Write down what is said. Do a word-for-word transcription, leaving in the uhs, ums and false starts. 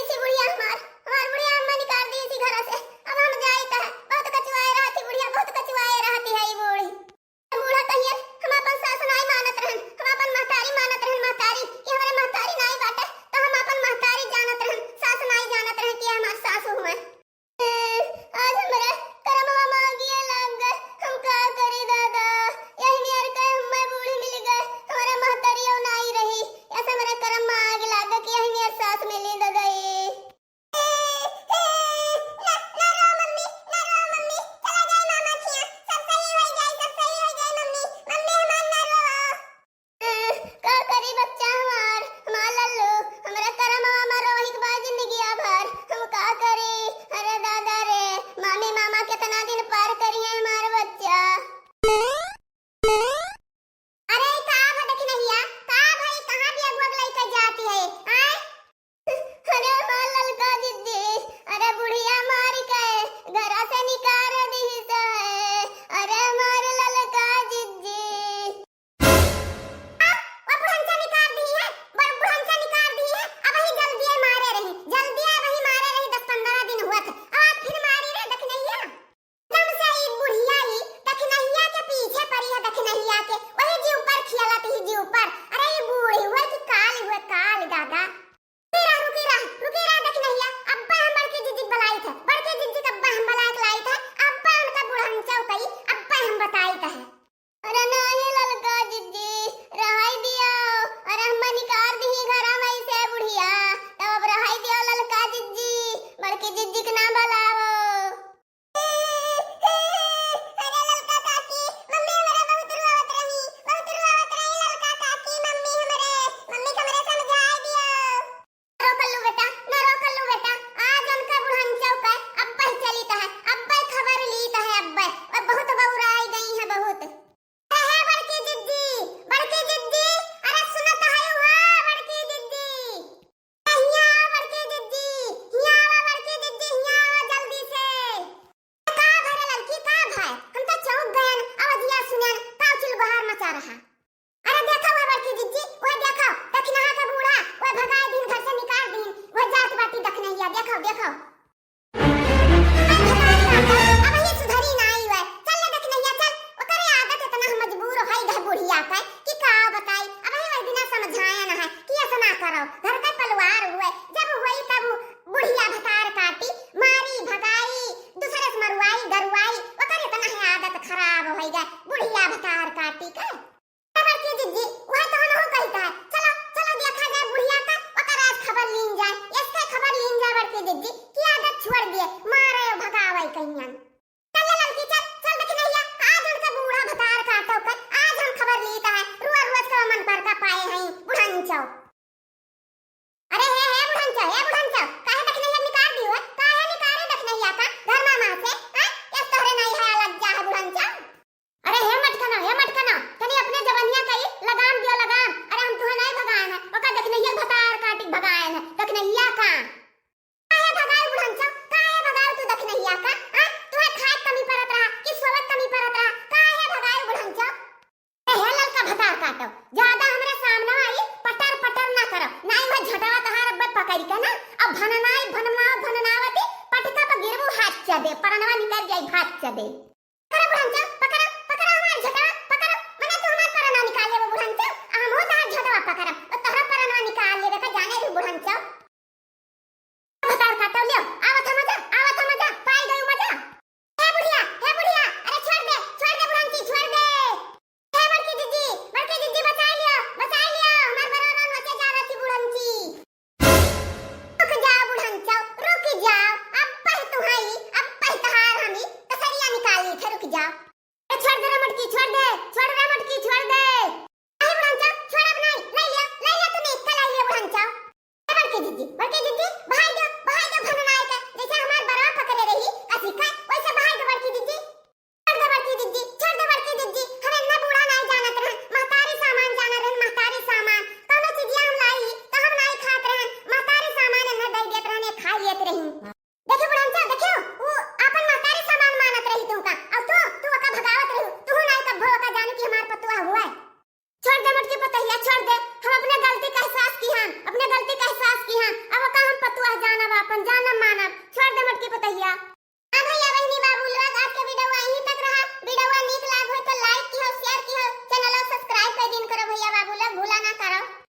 थी बुढ़िया हमार, हमार बुढ़िया अम्मा निकाल दी थी घर से। अब हम जाइत है, बहुत कचुआए रहती बुढ़िया, बहुत कचुआए रहती है ई बूढ़ी। बूढ़ा कहियन, हम अपन सास नाई मानत रहन, हम अपन महतारी मानत रहन, महतारी, कि हमरे महतारी नाई बाटे, तो हम अपन महतारी जानत रहन, सास नाई जानत रहन कि हमार सास हुए। आज हमरे करमवा में आगिया लाग गए, हम का करी दादा, यही नियर के हम्मे बूढ़ी मिल गए, हमरे महतरियो नाई रही, ऐसे हमरे करम में आग लाग गए कि यही नियर सास मिली दादा। ई ना, ना रो मम्मी, ना रो मम्मी, चला जाए मामा खिया, सब सही हो जाए, सब सही हो जाए मम्मी, मम्मी हमार ना रो। का करी बच्चा हमार, हमार लल्लू, हमरा करमवा में रोहित बा जिंदगिया भर, हम का करी? अरे दादा रे, मामी मामा कितना दिन पार करी है हमार बच्चा। अरे का भा दखिनहिया, का भाई, कहाँ भी अगुआ लइके जाती है, आय? अरे हमार ललका जिज्जी, अरे बुढ़िया मार के घरा से निकार दिहिस है। अरे हमार ललका जिज्जी। अब वो बुढ़नचा निकार दिही है, बड़ बुढ़नचा निकार दिही है। अबही जल्दिए मारे रही, जल्दिए अबही मारे रही, दस पन्द्रह दिन हुआ थे, अब आज फिर मारी रे दखिनहिया। जब से ई बुढ़िया ई दखिनहिया के पीछे पड़ी है, दखिनहिया के, वही जी ऊपर खियालत ही जी ऊपर। अरे ई बूढ़ी हुए कि काल हुए, काल दादा। रुकी रह, रुकी रह, रुकी रह दखिनहिया, अब्बे हम बड़की जिज्जी के बलाइत है, बड़की जिज्जी के अब्बे हम बलाइत लाइत है, अब्बे उनका बुढ़नचौ कई, अब्बे हम बताइत है। अरे नाहीं ललका जिज्जी, रहाई दियो, अरे हम निकार दिही घरा में से बुढ़िया, तब अब रहाई दियो ललका जिज्जी, बड़की जिज्जी के ना बलावो। अरे ललका काकी, मम्मी हमरा बहुत रुआवत रही, बहुत रुआवत रही ललका काकी, मम्मी हमरे, मम्मी के हमरे समझाए दियो। ना रो कल्लू बेटा, ना रो कल्लू बेटा, आज उनका बुढ़नचौ पे अब्बे चलित है, अब्बे खबर लीत है, अब्बे, और बहुत बउराई गई है बहुत। अरे हे बड़की जिज्जी, बड़की जिज्जी, अरे सुनत है हुआ बड़की जिज्जी। हियाँ आवा बड़की जिज्जी, हियाँ आवा बड़की जिज्जी, हियाँ आवा जल्दी से। का भरे ललकी, का भाई? हम तो चौंक गयन, आवाजिया सुनन, का चिलबहार मचा रहा। अरे देखो वह बड़की जिज्जी, वह देखो, दखिनहा के बूढ़ा, वह भगाए दिन घर से निकार दिन, वह जात बाटी दखिनहिया, देखो, देखो। अब ये सुधरी नाई हुए। चल ले दखिनहिया, चल। ओकरे आदत इतना हम मजबूर होई गए बुढ़िया के कि का बताई। अब ये वही दिना समझाया ना है कि ऐसा ना करो। घर का पलवार हुए, जब हुई तब बुढ़िया भतार काटी, मारी, भगाई, दूसरे से मरवाई, गरवाई। ओकर इतना है आदत खराब होई गए बुढ़िया भतार काटी के। बड़की जिज्जी, वह तो हमहू कहित है। चलो, चलो देखा जाए बुढ़िया का, ओकर आज खबर लीन जाए। इसके खबर लीन जाए बड़की जिज्जी, कि आदत छोड़ दिए, मारे भगावे कहियन। चल ले ललकी, चल, चल दखिनहिया, आज उनका बूढ़ा भतार काटो कर, आज हम खबर लीत है, रुआ रुआ के मन पर का पाए हैं, बुढ़नचौ। अरे हे, हे बुढ़नचौ, हे बुढ़नचौ, काहे दखिनहिया निकार दी हो? काहे निकारे दखिनहिया का घर मामा से? हैं? यस तोहरे नहीं है लज्जा है बुढ़नचौ। अरे हे मटकना, हे मटकना, तनी अपने जवनिया का ई लगाम दियो लगाम। अरे हम तुहे नहीं भगाए हैं, ओका दखिनहिया भतार काटी भगाए हैं, दखिनहिया का। काहे भगाए बुढ़नचौ? काहे भगाए तू दखिनहिया का? हैं? तुहे खाए कमी परत रहा कि सोवत कमी परत रहा? काहे भगाए बुढ़नचौ? ए, हे ललका भतार काटो, ज्यादा हमरे सामने आई पटर पटर ना करो, नाई वह झटवा तहार अब्बे पकड़ के ना, अब भननाई भननाओ भननावती पटका पर गिरबू हाथ चदे, परनवा निकल जाई भात चदे। पकड़ा बुढ़नचौ, पकड़ा, पकड़ा हमार झटवा, पकड़ा, मने तू हमार परनवा निकाल लेबो बुढ़नचौ, आ हमहू तहार झटवा पकड़ब, तो तोहरा परनवा निकाल लेबे का जाने रही बुढ़नचौ। भतार काटो लियो, आवत है मजा, आवत है मजा, पाई गयो मजा। हे बुढ़िया, हे बुढ़िया, अरे छोड़ दे, छोड़ दे बुढ़नची, छोड़ दे। हे बड़की जिज्जी, बड़की जिज्जी बचाई लियो, बचाई लियो, हमार बरोरो नोचे जावत ही बुढ़नची। रुक जाओ बुढ़नचौ, रुक जाओ, अब्बे तुहाई, अब्बे तहार हमी कसरिया निकाली थे, रुक जाओ। ए, छोड़ दे रे मटकी, छोड़ दे, छोड़ रे मटकी, छोड़ दे। अरे बुढ़नचौ, छोड़ अब नहीं, ले लिया, ले लिया तूने, कल ले लिया बुढ़नचौ। ए बड़की जिज्जी, बड़की जिज्जी, बहाई दो, बहाई दो भननाई के, जैसे हमार बरवा पकड़े रही, कसी का, वैसे बहाई दो बड़की जिज्जी। छोड़ दे बड़की जिज्जी, छोड़ दे बड़की जिज्जी, हम इतना बूढ़ा नहीं जानत रहन, महतारी सामान जानत रहन, महतारी सामान, कौनो चीजिया हम लाई, तो हम नहीं खात रहन, महतारी सामान इन्हें दे देत रहन, ये खा लेत रही। देखियो बुढ़नचा, देखियो, ऊ आपन महतारी समान मानत रही तुमका, अउर तू, तू ओका भगावत रही, तू नाई कब्बो ओका जानू कि हमार पतुआ हुआ है। छोड़ दे मोटकी पतहिया, छोड़ दे, हम अपने गलती का एहसास की हन, अपने गलती का एहसास की हन, अब ओका हम पतुआ जाना भूला ना करो।